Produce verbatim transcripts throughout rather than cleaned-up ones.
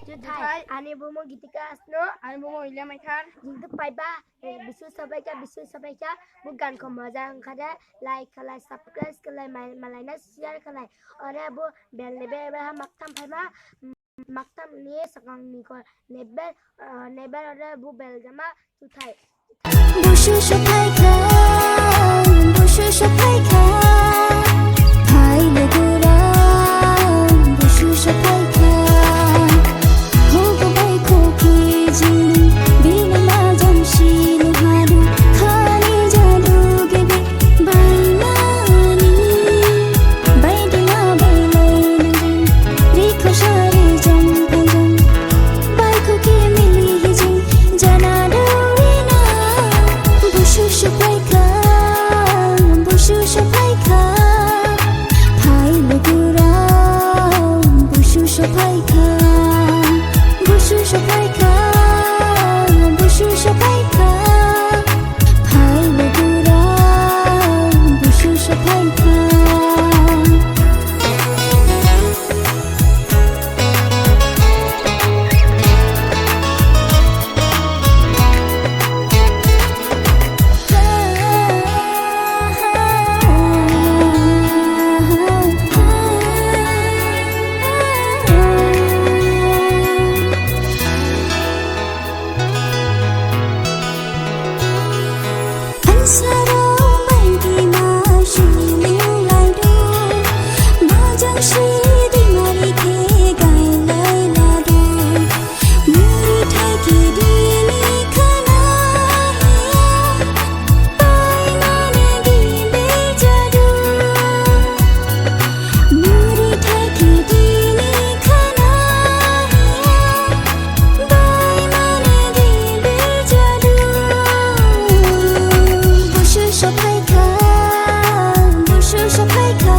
Juthai. Ani bumu Gitika Hasnu. Ani bumu William Maithar. Jing tu phaiba, eh, Busu sophaikha, Busu sophaikha, bo gan kho moja ongkhade, like khlai, subscribe khlai, mai-, malaina share khlai. Ore bo bel nebe ebe ha maktham phaima, maktham ni sagang ni kho nebe, eh, nebe ore bo bel jama juthai. Busu sophaikha, Busu sophaikha, phai lugurao, Busu sophaikha. Hogo baikho khe jing, bini majang si nuhadu, khani jadu gebe, baimani, baidima bailai nang jing, rikho sari jang phai jang. Baikho khe mili hi jing jana daurina. Busu sophaikha, Busu sophaikha, phai lugurao, Busu sophaikha. Busu sophaikha, Busu sophaikha, phai lugurao, Busu sophaikha. Ansarao baidima sini laidu, majang si dimari khe gailai ladu. Muri thaiki dini khana hiya, baimane gibir jadu. Muri thaiki dini khana hiya, baimane gibir jadu. Busu sophaikha, Busu sophaikha.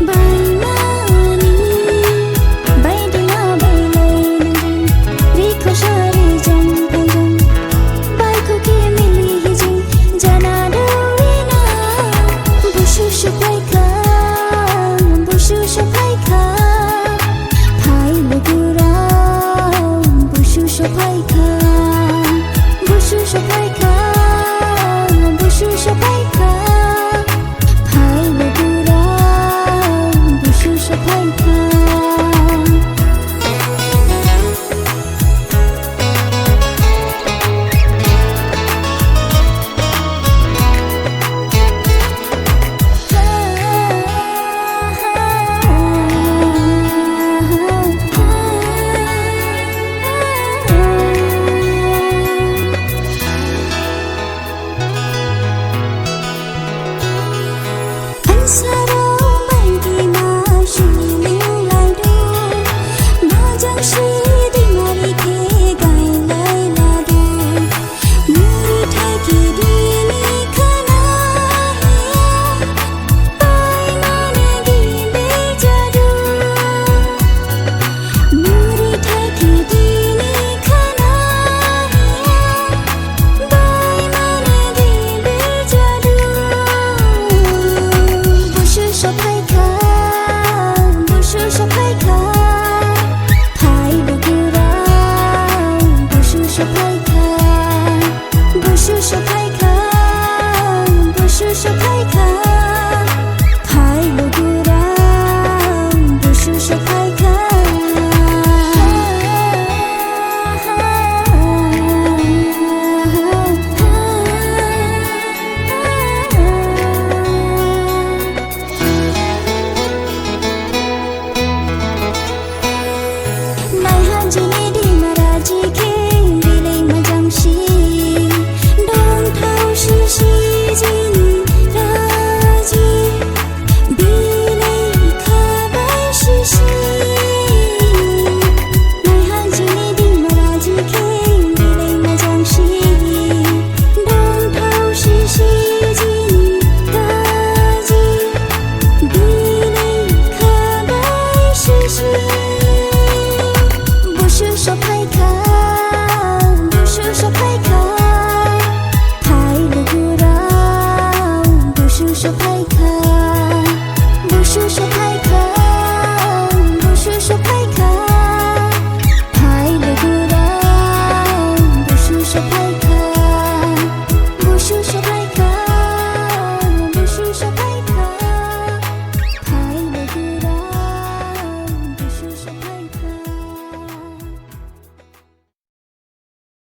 Baimani, baidima bailai nang jing, rikho sari jang phai jang. Baikho khe mili hi jing jana daurina. Busu sophaikha, Busu sophaikha, phai lugurao, Busu sophaikha. Busu sophaikha, Busu sophaikha, phai lugurao, Busu sophaikha. Ansarao baidima sini laidu, majang si dimari khe gailai ladu. Muri thaiki dini khana hiya, baimane gibir jadu. Muri thaiki dini khana hiya, baimane gibir jadu. Busu sophaikha, Busu sophaikha, phai lugurao, Busu sophaikha. Busu sophaikha, Busu sophaikha, phai lugurao, Busu sophaikha. Naiha jini